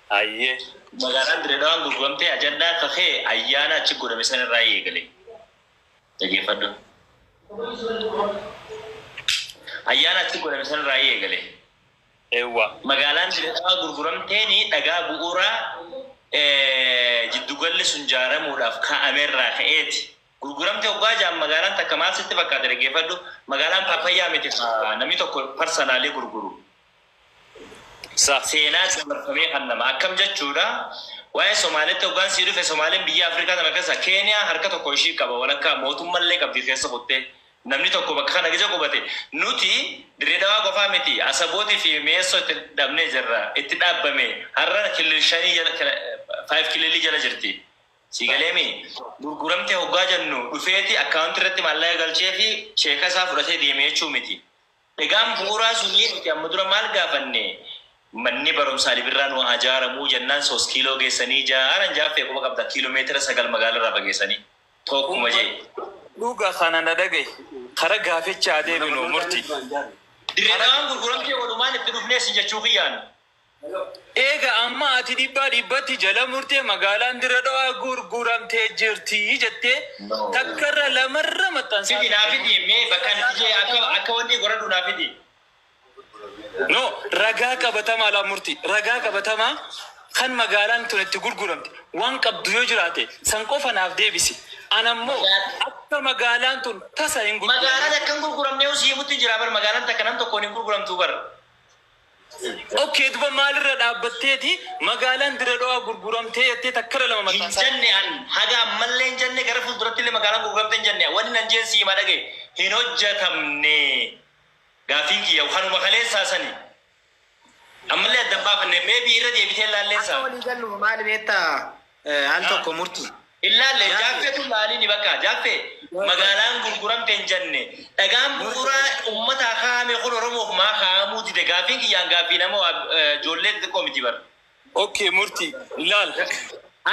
Hayyee. Magaalaan Dirree Dhawaan gurguramtee ajandaa akka kee ayyaana achi godhame san irraa eegale. Dhageeffadhu. Ayyaana achi godhame san irraa eegale. Eewwa. Magaalaan Dirree Dhawaa gurguramteeni dhagaa bu'uuraa jiddugalli sun jaaramuudhaaf kaa'amerraa ka'eeti. Gurguramte hoggaa jaan magaalaan takka maal sitti fakkaate? Dhaggeeffadhu. Magaalaan paapayyaa miti namni tokko personally gurguru. Sa. Seenaa dabarfamee kan nama akkam jechuudha. Waa'ee Somaaleetti hoggaan sii dhufe, Somaaleen biyya Afrikaa tana keessa Keeniyaa harka tokko ishii qaba, walakkaa mootummallee qabdi keessa kuttee. Namni tokko bakka kana gisa qubate, nuti Dirree Dhawaa qofaa miti, Asabootii fi Mi'eessoo itti dhabnee jirra, itti dhaabbame har'a kilil shanii jala, five kililii jala jirti. Sii galeemi? Gurguramte hoggaa jennu dhufeeti akkaawuntii irratti maallaqa galchee fi cheeka isaa fudhatee deeme jechuu miti. Dhagaan bu'uuraa suni nuti amma dura maal gaafanne? Manni barumsaa Libirraa nu haa jaaramuu jennaan soos kiiloo geessanii jaaran. Jaaffee, quba qabda, kiiloomeetira 9 magaalarraa fageessanii tokkuma jee. Dhuga kana na dhagahi. Kara gaafichaa deebinu, murti. Dirree Dhawaan gurguramtee walumaan itti dhufnee si jechuu kiyyaan. Eega amma ati dhibbaa dhibbatti jala murtee magaalaan Dirra Dhawaa gurguramtee jirti jettee takkarra lamarra maxxansaa Fidi, naa fidi, mee bakka ani jee akka wanni godhadhu naa fidi. No, ragaa qabatamaa laa, murti. Ragaa qabatamaa kan magaalaan tun itti gurguramte waan qabdu yoo jiraate san qofa naaf deebisi. Anammoo akka magaalaan tun tasa hin gurguramne. Magaalaan akkan gurguramne si himutti jira bar. Magaalaan takka nam tokkoon hin gurguramtu bar. Okay, duba maalirra dhaabbatteeti magaalaan Dirra Dhawaa gurguramtee jettee takkarra lama Hin maxxansaa? jenne. An haga ammallee hin jenne, gara fuulduratti illee magaalaan gurguramte hin jenne. Wanni nan jeen si hima, dhagaye. Hin hojjetamne. Gaaffiin kiyya kanuma kaleessaa sani. Ammallee addan baafanne, maybe irra deebitee ilaalleessa. Akka walii gallu maali beektaa, al tokko, murti. Ilaalle. Jaaffee. Jaaffeetu laaliini bakka jaaffee magaalaan gurguramte hin jenne. Dhagaan bu'uuraa uummataa kaa'ame kun Oromoof maa kaa'amuu dide? Gaaffiin kiyyaan gaaffii nama waa ijoollee xixiqqoo miti bar. Okay, murti laal.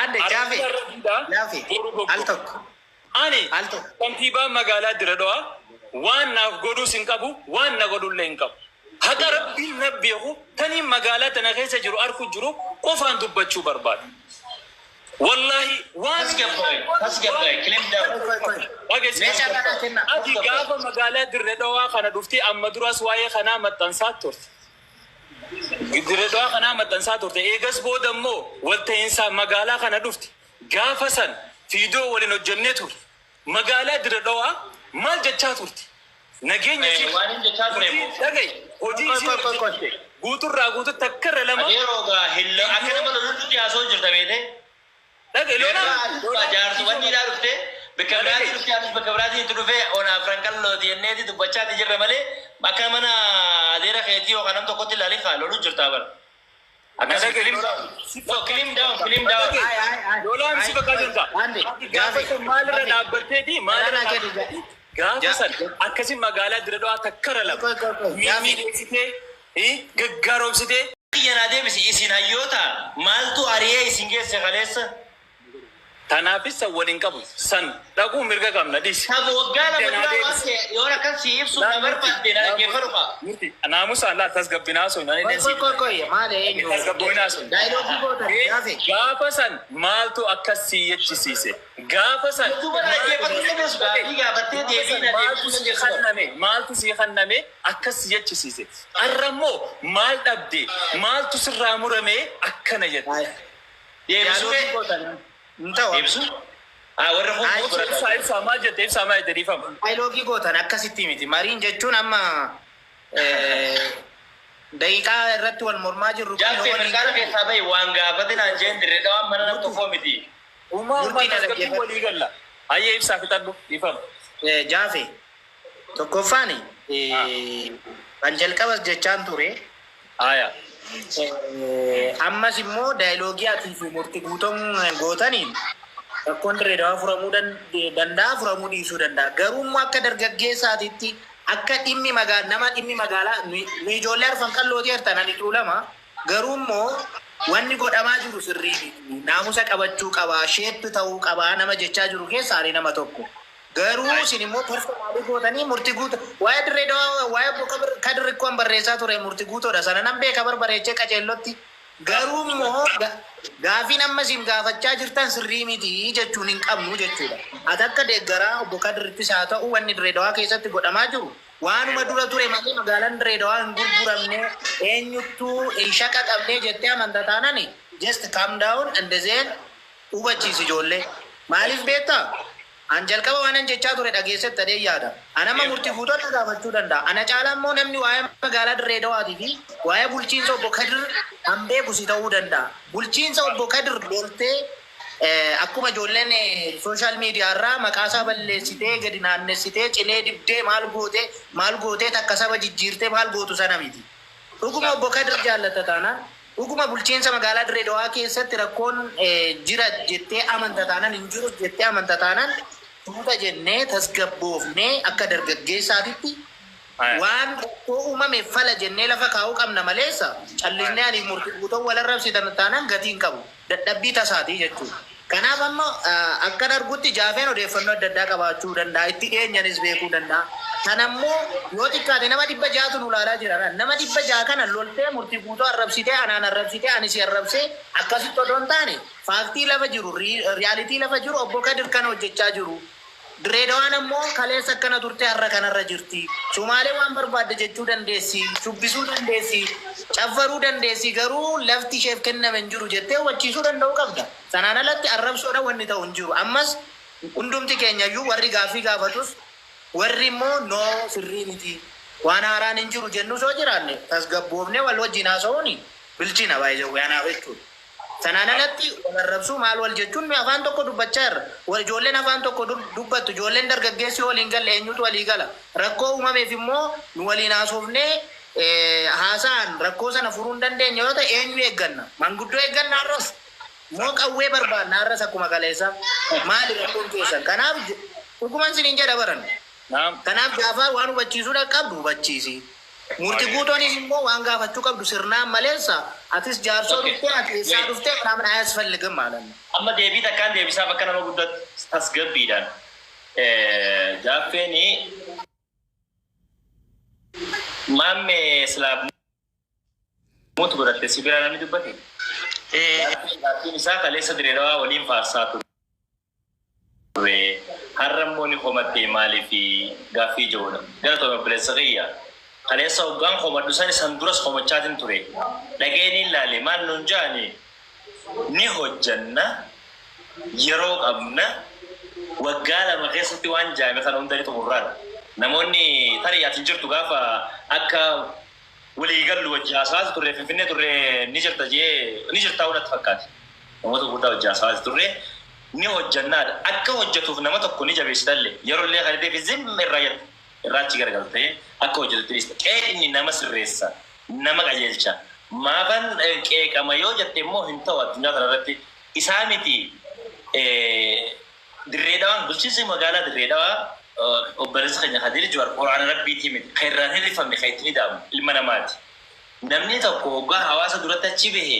Adde Jaaffee. Arra diidhaa Jaaffee. boru Al goggo. tokko. Ani Al tokko. kantiibaa magaalaa Dirra Dhawaa waan naaf godhuus hin qabu, waan na godhullee hin qabu. Haqa Rabbiin na beeku taniin magaalaa tana keessa jiru arku jiru qofaan dubbachuu barbaada. Wallaahi waan Tasgabbaa'e, tasgabbaa'e, calm down. Dhageessi. Meeshaa kanaa kenna. Ati gaafa magaalaa Dirre Dhawaa kana dhuftee amma duraas waa'ee kanaa maxxansaa turte. Dirre Dhawaa kanaa maxxansaa turte. Eegas booda immoo walta'iinsa magaalaa kana dhufte. Gaafa san fiidoo waliin hojjennee turre. Magaalaa Dirre Dhawaa maal jechaa turte? Nageenya isii Waan hin jechaa ture immoo. Dhaga'i, hojii Qoy, isii qoy, qoy, qoy. hojjette guuturraa guututti takkarra lama. Adeeroo gaa hilloo akka nama lollutti haasoo jirta beete. Dhaga'i, lola. Jaarsu wanni dhaa dhufte bakka biraatii dhufte, anis bakka biraatii itti dhufe, onaaf ranqallooti jenneeti dubbachaati jirra malee akka mana adeera keetii yookaan nam tokkotti ilaalii kaa loluu jirtaa bara. Akkas Dhaga'i. calm down. No, calm down, calm down. Ay, ay, ay. Lolaan si bakka jirta. Ande, Ati gaafa Jaaffee. san maalirra dhaabbatteeti? Maalirra Kanaa kenni. dhaabbatteeti? Gaafa san akkasi magaalaa Dirre Dhawaa takkarra lama Qoy, qoy, qoy. Jaaffee. miidheessitee, gaggaaromsitee. Kiyya naa deebisi, isin hayyoota, maaltu ari'ee isin geesse kaleessa? Tanaafis san waliin qabu san dhaquu mirga qabna, dhiisi. Tabu waggaa 2 Naa dura waan deebisi. ta'e yoon akkas si ibsu na barbaadde na dhaggeeffadhu qaba. Murti naamusaan laa tasgabbinaa sun ani Qoy, qoy, qoy, qoy. Maali, eenyu? Tasgabbooyinaa sun. Dialogue gootan, Jaaffee. Gaafa san maaltu akkas si jechisiise? Gaafa san Duuba na dhaggeeffatu dandeessu, gaaffii gaafattee deebii na maaltu deebisuu si dandeessu. kanname? Maaltu si kanname akkas si jechisiise? Har'a immoo maal dhabde? Maaltu sirraa murame akkana jette? Ay. Deebisuu Dialogue kee? gootan. Hin ta'u. Deebisuu? Ah, warri kun Ay, godhata. Ibsaa, ibsaa, maal jette? Ibsaa, maal jette? Dhiifama. Dialogue gootan akkasitti miti. Mariin jechuun amma daqiiqaa irratti wal mormaa jirru kun Jaaffee, mirqaana keessaa bahi. Waan gaafate naan jeen, Dirree Dhawaan mana nam tokkoo miti. Uumaa Murtii uumaa tasgabbii dhaggeeffadhu. walii galla. Hayyee, ibsaa fixadhu, dhiifama. Jaafe, tokkoffaan kan jalqabas jechaan ture. Aya. Ammas immoo dialogue atii fi murti guutamuu gootaniin rakkoon Dirree Dhawaa furamuu danda'a, furamuu dhiisuu danda'a. Garuu immoo akka dargaggeessaatitti, akka dhimmi magaa nama dhimmi magaalaa nu ijoollee arfan qallooti jirtan, ani tuulama. Garuu immoo wanni godhamaa jiru sirrii miti. Naamusa qabachuu qabaa, shape ta'uu qabaa nama jechaa jiru keessa ani nama tokko. Garuu isin immoo personally gootanii murti guuto waa'ee Dirree Dhawaa, waa'ee obbo Kadir Rikkoon barreessaa ture, murti guutoodha sana nan beeka barbareechee qaceellotti. Garuu immoo gaafiin amma isin gaafachaa jirtan sirrii miti jechuun hin qabnu jechuudha. Ati akka deeggaraa obbo Kadirittis haa ta'u, wanni Dirree Dawaa keessatti godhamaa jiru waanuma dura ture malee magaalaan Dirree Dawaa hin gurguramne, eenyuttuu hin shaqaqabne jettee amanta taanani, just calm down and then hubachiisi ijoollee. Maaliif beektaa? An jalqaba waan an jechaa ture dhageessetti adee yaada. An amma murtii guutoota gaafachuu danda'a. Ana caalaa immoo namni waa'ee magaalaa Dirree Dawaatii fi waa'ee bulchiinsa obbo Kadir an beeku si ta'uu danda'a. Bulchiinsa obbo Kadir loltee, akkuma ijoolleen social media irraa maqaasaa balleessitee, gadi naannessitee, cilee dibdee, maal gootee maal gootee, takka saba jijjiirtee maal gootu sana miti. Dhuguma obbo Kadir jaallata taanaan, dhuguma bulchiinsa magaalaa Dirree Dawaa keessatti rakkoon jira jettee amanta taanaan, hin jiru jettee amanta taanaan, tuuta jennee tasgabboofnee akka dargaggeessaatitti waan rakkoo uumame fala jennee lafa kaa'uu qabna maleessa, callisnee ani murtii guutuu wal arrabsitan taanaan gatii hin qabu. Dadhabbii tasaatii jechuudha. Kanaaf amma akkan argutti Jaafeen odeeffannoo adda addaa qabaachuu danda'a. Itti dhiyeenyanis beekuu danda'a. Kanammoo yoo xiqqaate nama 600tu nu ilaalaa jira. Nama 600 kana loltee, murtii guutuu arrabsitee, anaan arrabsitee, ani si arrabsee, akkasitti odoo hin taane, fact lafa jiru, reality lafa jiru, obbo Kadir kana hojjechaa jiru. Direedawaan ammoo kaleessa akkana turte, har'a kanarra jirti. Sumaalee waan barbaadde jechuu dandeessi, shubbisuu dandeessi, caffaruu dandeessi, garuu lafti isheef kenname hin jiru jettee hubachiisuu danda'uu qabda. Sanaan alatti arrabsoodha wanni ta'u hin jiru. Ammas hundumti keenyayyuu, warri gaaffii gaafatus, warri immoo noo sirrii miti, waan haaraan hin jiru jennus yoo jiraanne, tasgabboofnee wal wajjin haasa'uun bilchina baay'ee anaaf jechuudha. Sanaan alatti wal arrabsuu, maal wal jechuun, nu afaan tokko dubbachaa jirra. Wal ijoolleen afaan tokko dubbattu, ijoolleen dargaggeessi waliin galle eenyutu walii gala? Rakkoo uumameef immoo nu waliin haasofnee haasa'an rakkoo sana furuu hin dandeenye yoo ta'e, eenyu eegganna? Manguddoo eegganna har'as? Moo qawwee barbaanna har'as akkuma kaleessa? Maali rakkoon keessan? Kanaaf dhuguman isiniin jedha baran. Kanaaf Jaafar, waan hubachiisuudha qabdu hubachiisi. Murti guutoonis immoo waan gaafachuu qabdu sirnaan maleessa, atis jaarsoo dhuftee, ati eessaa dhuftee ምናምን አያስፈልግም ማለት ነው። Amma deebii takkaan deebisaaf akka nama guddaatti tasgabbiidhaan. Jaaffeen maammee silaa mute godhatte, si bira namni dubbate. Gaaffiin isaa kaleessa Direedawaa waliin faarsaa ture. Har'a immoo ni komatte, maaliif gaaffii ijoodha. Gara tola obboleessa kiyya. Kaleessa hoggaan komadhu san, san duras komachaatiin ture. Dhageen ilaale maal nuun jaani, ni hojjanna, yeroo qabna, waggaa 2 keessatti waan jaame kana hunda ni xumurraadha. Namoonni tarii ati hin jirtu, gaafa akka walii gallu wajji haasa'aa turre Finfinnee turre, ni jirta jee, ni jirtaa natti fakkaate. Namoota gurguddaa wajji haasa'aa turre, ni hojjannaadha. Akka hojjetuuf nama tokko ni jabeessitallee, yeroo illee kan ta'eef zimma irraa jette, irraa achi garagaltee akka hojjetutti dhiista. Qeeqni nama sirreessa, nama qajeelcha. Maafan qeeqama yoo jette immoo hin ta'u addunyaa kanarratti. Isaa miti, Dirree Dhawaan, bulchiinsi magaalaa Dirree Dhawaa, obboleessa keenya Kadir Juwar, quraana rabbiitii miti. Kan irraan hirrifamne, kan itti nida'amu ilma namaati. Namni tokko hoggaa hawaasa duratti achi bahe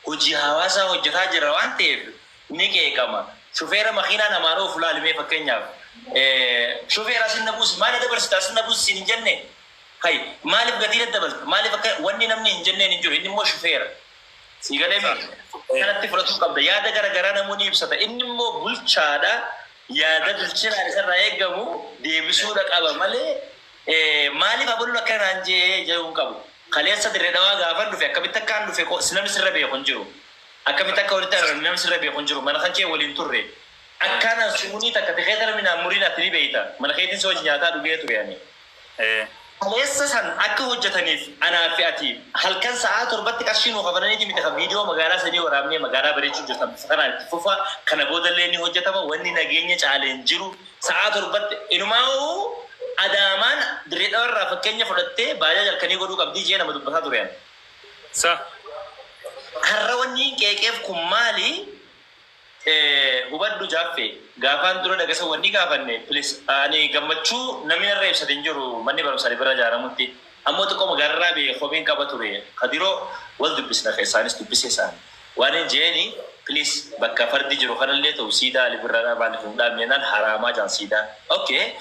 hojii hawaasaa hojjetaa jira waan ta'eef ni qeeqama. Shufeera makiinaa namaan oofu laalimee fakkeenyaaf. Shufeera asin na buusi, maal na dabarsita, asin na buusi siin hin jenne. Hay, maaliif gatii daddabalta? Maaliif akka wanni namni hin jenneen hin jiru, inni immoo shufeera. Si galee mi? Kanatti fudhatuu qabda. Yaada gara garaa namoonni ibsata. Inni immoo bulchaadha. Yaada bilchinaan isarraa eegamu deebisuudha qaba malee maaliif abaluun akkana naan jee jedhuu hin qabu. Kaleessa Dirree Dhawaa gaafan dhufe, akkamitti akkaan dhufe namni sirra beeku hin jiru. Akkamitti akka walitti araarame namni sirra beeku hin jiru. Mana kan kee waliin turre. Akkaanaan sumuunii takka tikeeta namni naan muriin ati ni beeyta. Mana keetiin si wajji nyaataa dhugee ture ani. Kaleessa san akka hojjetaniif anaa fi ati halkan sa'aa 7tti qarshii nuu kafalaniiti miti kan viidiyoo magaalaa sanii waraabnee magaalaa bareechuu jirtan, bifa kanaan itti fufa, kana boodallee ni hojjetama, wanni nageenya caale hin jiru. Sa'aa 7tti inumaa'uu Adaamaan Dirree Dhawarraa fakkeenya fudhattee baajaaj halkanii godhuu qabdii jee nama dubbataa ture ani. Har'a wanni hin qeeqeef kun maali? Hubadhu Jaaffee, gaafaan dura dhagasa wanni gaafanne, please, ani gammachuu namni narra ibsate hin jiru manni barumsaa bira ijaaramutti. Ammoo xiqqoo magaalarraa bee komiin qaba ture. Kadiroo wal dubbisna, keessaanis dubbise isaan. Waan hin jeeni, please, bakka fardi jiru kanallee ta'u siidaa Ali Birraadhaa maaliif hin dhaabne jennaan, haraamaa jaan siidaan. Okay.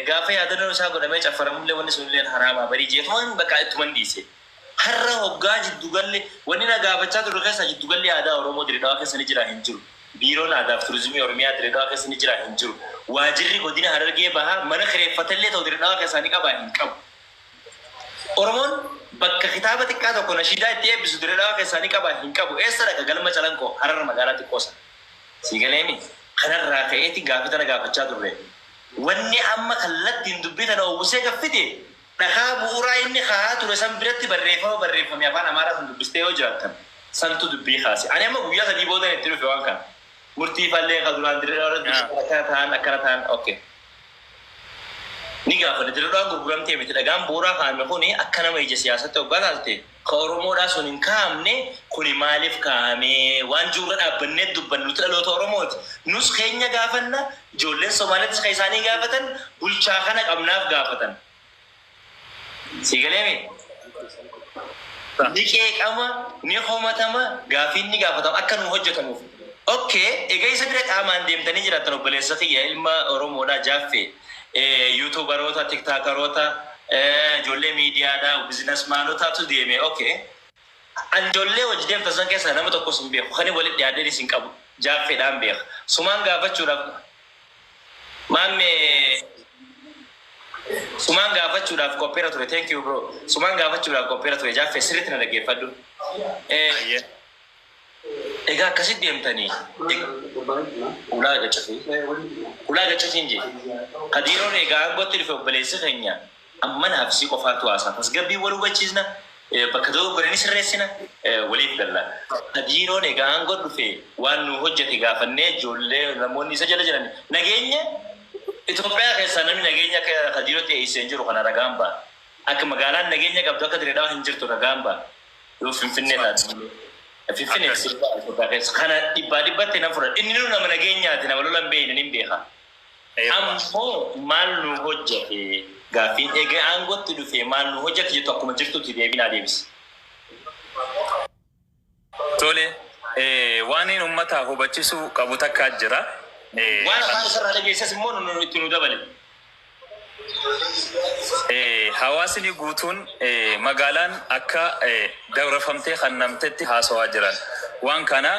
Gaafa yaadannoon isaa godhamee caffaramullee wanni sunillee haraamaa barii jeetuman bakka ittuman dhiise. Har'a hoggaa jiddugalli wanni na gaafachaa turre keessaa jiddugalli aadaa Oromoo Dirree Dhawaa keessa ni jira hin jiru. Biiroon aadaa fi turizimii Oromiyaa Dirree Dhawaa keessa ni jira hin jiru. Waajirri godina Harargee Bahaa mana kireeffatellee ta'u Dirree Dhawaa keessaa ni qabaa hin qabu. Oromoon bakka kitaaba xiqqaa tokko nashiidaa itti eebbisu Dirree Dhawaa keessaa ni qabaa hin qabu. Eessa dhaqa? Galma Calanqoo, Harar magaalaa xiqqoo sana. Sii galeemi? Kanarraa ka'eeti gaafii tana gaafachaa turre. Wanni amma kallattiin dubbii tana uwwisee gaffite dhakaa bu'uuraa inni kaahaa ture san biratti barreeffama barreeffame afaan Amaaraa san dubbistee yoo jiraattan santu dubbii kaase. Ani amma guyyaa 3 boodan itti dhufe waan kana. Murtii fallee ka duraan Dirree Dhawaa irratti dubbatan akkana tahan akkana tahan okay. Ni gaafanne. Dirree Dhawaan gurguramtee miti. Dhagaan bu'uuraa kaa'ame kuni akka nama ija siyaasatti hoggaa laalte ka Oromoodhaa sun hin kaa'amne kuni maaliif kaa'ame waan jiru irra dhaabbannee dubbanna. Nuti dhaloota Oromooti. Nus keenya gaafanna, ijoolleen Somaaleetis ka isaanii gaafatan, bulchaa kana qabnaaf gaafatan. Sii galeemi? Ni qeeqama, ni komatama, gaafiin ni gaafatama akka nuu hojjetamuuf. Ok, egaa isa bira qaamaan deemtanii jiraattan obboleessa kiyya ilma Oromoodhaa Jaaffee, YouTuberoota, TikTokeroota, ijoollee miidiyaadhaa, businessmanotaatu deeme. Ok. An ijoollee wajji deemtan san keessaa nama tokkos hin beeku. Kani walitti dhiyaadheenis hin qabu. Jaaffeedhaan beeka. Sumaan gaafachuudhaaf Maammee Sumaan gaafachuudhaaf qophiirra ture. Thank you bro. Sumaan gaafachuudhaaf qophiirra ture. Jaaffee sirriitti na dhaggeeffadhu. Hayyee. Egaa akkasitti deemtanii. Ulaa gacufi. Ulaa gacufiin jee. Kadiiroon egaa aangootti dhufe obboleessi keenya amma naaf si qofaatu haasaa. Tasgabbii wal hubachiisna. Bakka dogoggore ni sirreessina. Waliif galla. Kadiiroon egaa aangoo dhufe waan nu hojjete gaafannee ijoollee namoonni isa jala jiran nageenya Itoophiyaa keessaa namni nageenya akka Kadiirootti eeysise hin jiru kana ragaan ba'a. Akka magaalaan nageenya qabdu akka Dirree Dhawaa hin jirtu ragaan ba'a. Yoo Finfinnee taate malee. Finfinnee fi Sirba Itoophiyaa keessa kana dhibbaa dhibbatti nan fudhadha. Inni nu nama nageenyaati nama lola hin beekne nin beeka. Ammoo maal nu hojjate gaaffiin eega aangootti dhufee maal nu hojjate jettu akkuma jirtutti deebii naa deebisi. Tole, waaniin ummata hubachisuu qabu takkaa jira. Waan afaan isarraa dhageesses immoo nu itti nu dabali. Hawaasni guutuun magaalaan akka dabrafamtee kannamtetti haasawaa jiran. Waan kana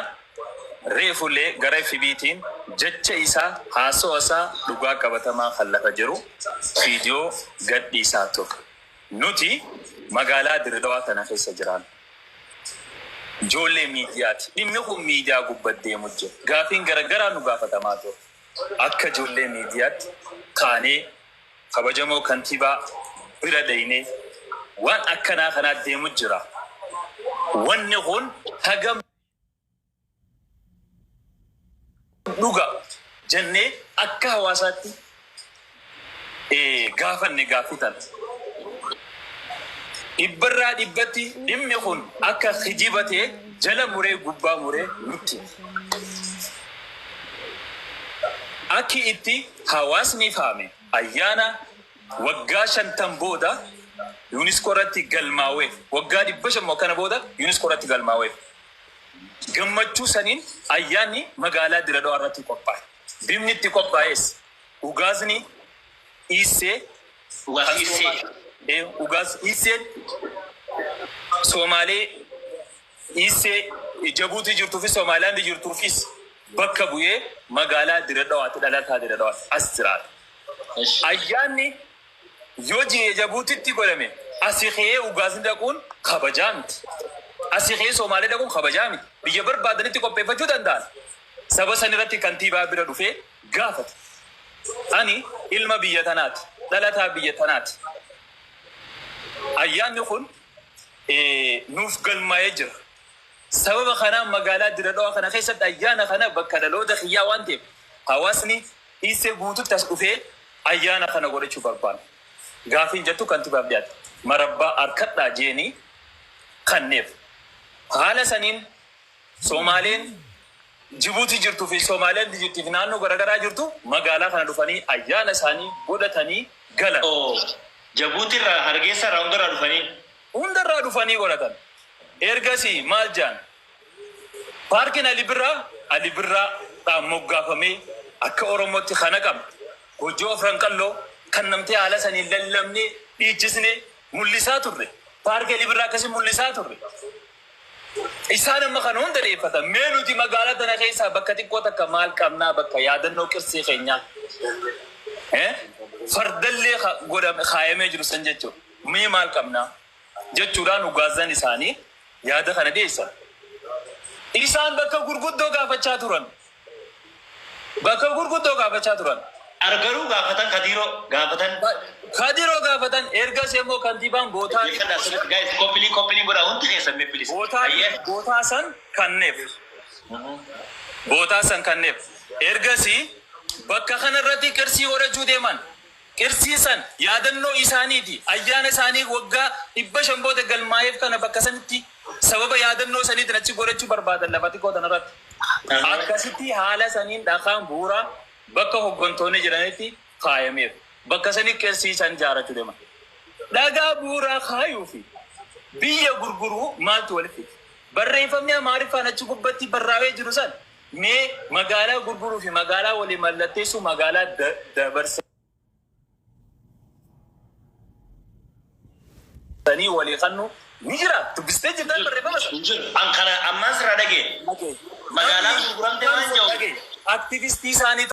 reefullee gara FBtiin jecha isaa haasawa isaa dhugaa qabatamaa kan lafa jiru viidiyoo gadhiisaa ture. Nuti magaalaa Dirre Dhawaa tana keessa jiraanna. Ijoollee miidiyaati. Dhimmi kun miidiyaa gubba deemu jira. Gaafiin garagaraa nu gaafatamaa ture. Akka ijoollee miidiyaatti kaanee kabajamoo kantiibaa bira dhaynee waan akkanaa kanaa deemu jira. Wanni kun hagam dhuga jennee akka hawaasaatti gaafanne gaaffii tana. Dhibbarraa dhibbatti dhimmi kun akka kijiba ta'e jala muree gubbaa muree nutti hime. Akki itti hawaasni faame ayyaana waggaa 50 booda Unesco irratti galmaaweef waggaa 500 moo akkana booda Unesco irratti galmaaweef. Gammachuu saniin ayyaanni magaalaa Dire Dhawaa irratti qophaa'e. Bifni itti qophaa'es Ugaazni Iissee Ugaas kan Iissee. Ugaas Iisseen Soomaalee Iissee Jabuutii jirtuu fi Somaalilaandi jirtuufis bakka bu'ee magaalaa Dire Dhawaatti dhalataa Dire Dhawaatti as jiraata. Ayyaanni yoo ji'e Jabuutitti godhame asii ka'ee Ugaasni dhaquun kabajaa miti. Asii ka'ee Soomaalee dhaquun kabajaa miti. Biyya barbaadanitti qopheeffachuu danda'an. Saba san irratti kantiibaa bira dhufee gaafate. Ani ilma biyya tanaati. Dhalataa biyya tanaati. Ayyaanni kun nuuf galmaa'ee jira. Sababa kanaan magaalaa Dire Dhawaa kana keessatti ayyaana kana bakka dhaloota kiyyaa waan ta'eef hawaasni Iissee guututti as dhufee ayyaana kana godhachuu barbaanna. Gaafiin jettu kantibaaf dhiyaatte. Marabbaa arkadhaa jeenii kanneef. Haala saniin Soomaaleen Jibuutii jirtuu fi Soomaaliyaan jirtuu fi naannoo garagaraa jirtu magaalaa kana dhufanii ayyaana isaanii godhatanii galan. Oh. Jabuuti irraa, Hargeessa irraa hunda irraa dhufanii. Hunda irraa dhufanii godhatan. Ergasii maal jaan? Paarkiin Ali Birraa Ali Birraa dhaan moggaafamee akka Oromootti kana qabna. Goojjoo Afran Qalloo kan namtee haala saniin lallabnee dhiichisnee mul'isaa turre. Paarkii Alii Birraa akkasii mul'isaa turre. Isaan amma kana hunda dhiyeeffatan. Mee nuti magaalaa tana keessaa bakka xiqqoo takka maal qabnaa bakka yaadannoo qirsii keenyaa. Fardallee godhame kaayamee jiru san jechuudha. Mee maal qabnaa jechuudhaan ugaazan isaanii yaada kana dhiyeessan. Isaan bakka gurguddoo gaafachaa turan. Bakka gurguddoo gaafachaa turan. Argaruu gaafatan Kadiiroo gaafatan. Kadiroo gaafatan ergas immoo kantiibaan bootaa Dhaggeeffadhaa sirriitti guys copy link copy link godhaa hundi keessan mee please. bootaa Ayyee. bootaa san kanneef. Bootaa san kanneef. Ergasii bakka kanarratti qirsii godhachuu deeman. Qirsii san yaadannoo isaaniiti. Ayyaana isaanii waggaa 500 booda galmaa'eef kana bakka sanitti sababa yaadannoo saniitiin achi godhachuu barbaadan lafa xiqqoo tanarratti. Akkasitti haala saniin dhakaan bu'uuraa bakka hoggantoonni jiranitti kaayameef. Bakka sanii qirsii san ijaarachuu deeman. Dhagaa bu'uuraa kaayuu fi biyya gurguruu maaltu walitti fide? Barreeffamni Amaariffaan achi gubbatti barraa'ee jiru san mee magaalaa gurguruu fi magaalaa walii mallatteessuu magaalaa dabarsanii walii kannu ni jira. Dubbistee jirtaan barreeffama sana? Hin jiru. An kana ammaan sirraa dhagee. Magaalaan gurguramte waan jedhu. Aktivistii isaanii